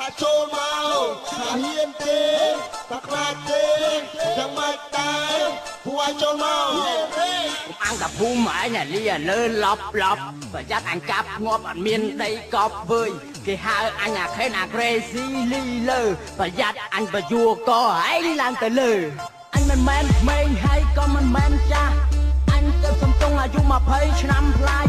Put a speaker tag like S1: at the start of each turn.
S1: ថាចូលមកថាហ៊ានទេថាខ្លាចទេយ៉ាងម៉េចដែរពួកឯងចូលមក
S2: កុំអាំងតាភូមិឯងលាលើឡប់ឡប់ ប្រយ័ត្នអញកាប់ងាប់អត់មានដីកប់វើយ។ គេហៅអញអាខេនអាក្រេស៊ីលីលើ ប្រយ័ត្នអញបយួរកឯងឡើងទៅលើ។ អញមិនមែនក្មេងហើយក៏មិនមែនចាស់ អញទៅសំទងអាយុ20ឆ្នាំប្លាយ